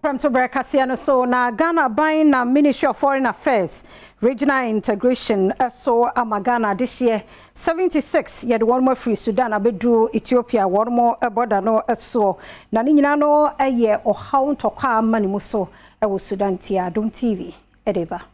Prɛmtoberɛ kaseɛ no so na Ghana ban na Ministry of Foreign Affairs, Regional Integration so ama Ghana adehyeɛ 76 yɛde wɔn afiri Sudan abɛduru Ethiopia wɔn bɔda no soɔ. Na ne nyinaa no yɛ ɔhaw ntɔkwa ama ne mu so wɔ Sudan tia Adom TV de ba.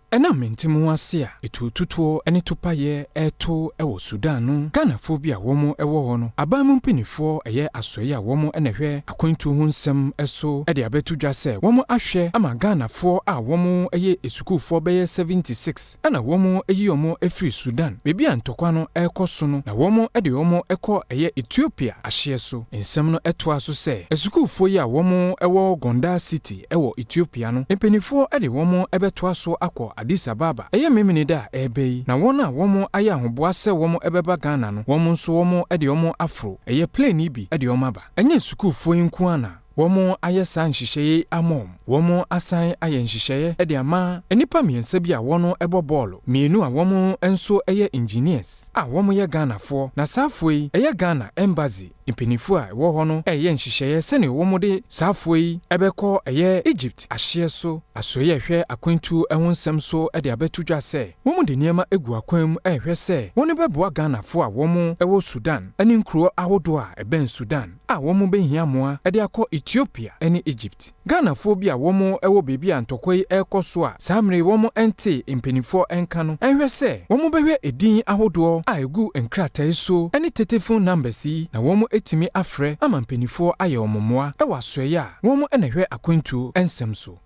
Ɛnam mente mo ase a etuotutoɔ ne topayɛ ɛreto wɔ Sudan no, Ghanafoɔ bi a wɔn wɔ hɔ no, aban mu mpanimfoɔ ɛyɛ asɔeɛ a wɔn na ɛhwɛ akwantuo ho nsɛm so de abɛto dwa sɛ wɔn ahwɛ ama Ghanafoɔ a wɔn yɛ asukuufoɔ bɛyɛ 76 ɛna wɔn ayi wɔn afiri Sudan baabi a ntɔkwa no ɛrekɔ so no, na wɔn de wɔn kɔ ɛyɛ Ethiopia ahyeɛ so. Nsɛm no toa so sɛ asukuufoɔ yi a wɔn wɔ Gondar City wɔ Ethiopia no, mpanimfoɔ de wɔn bɛtoa so akɔ Addis Ababa, ɛyɛ Memeneda a ɛreba yi, na wɔn a wɔn ayɛ ahoboa sɛ wɔn bɛba Ghana no, wɔn nso wɔn de wɔn aforo ɛyɛ plane yi bi de wɔn aba. Ɛnyɛ sukuufoɔ yi nko ara na wɔn ayɛ saa nhyehyɛeɛ yi ama wɔn. Wɔn asan ayɛ nhyehyɛeɛ de ama nnipa mmiɛnsa bi a wɔn bɔ bɔɔlo, mmienu a wɔn nso yɛ engineers a wɔn yɛ Ghanafoɔ, na saa afoɔ yi ɛyɛ Ghana Embassy mpanimfoɔ a ɛwɔ hɔ no ɛreyɛ nhyehyɛeɛ sɛnea wɔn de saa afoɔ yi ɛbɛkɔ ɛyɛ Egypt ahyeɛ so. Asɔeɛ a ɛhwɛ akwantuo ho nsɛm so de abɛto dwa sɛ wɔn de nneɛma agu akwan mu ɛrehwɛ sɛ wɔn bɛboa Ghanafoɔ a wɔn wɔ Sudan ne nkuro ahodoɔ a ɛbɛn Sudan a wɔn bɛhia mmoa de akɔ Ethiopia ne Egypt. Ghanafoɔ bi a wɔn wɔ baabi a ntɔkwa yi ɛrekɔ so a saa mmere wɔn nte mpanimfoɔ nka no ɛnhwɛ sɛ wɔn bɛhwɛ edin ahodoɔ a egu nkrataa yi so ne telephone numbers yi na wɔn etumi afrɛ ama mpanimfoɔ ayɛ wɔn mmoa ɛwɔ asɔeɛ a wɔn na ɛhwɛ akwantuo nsɛm so.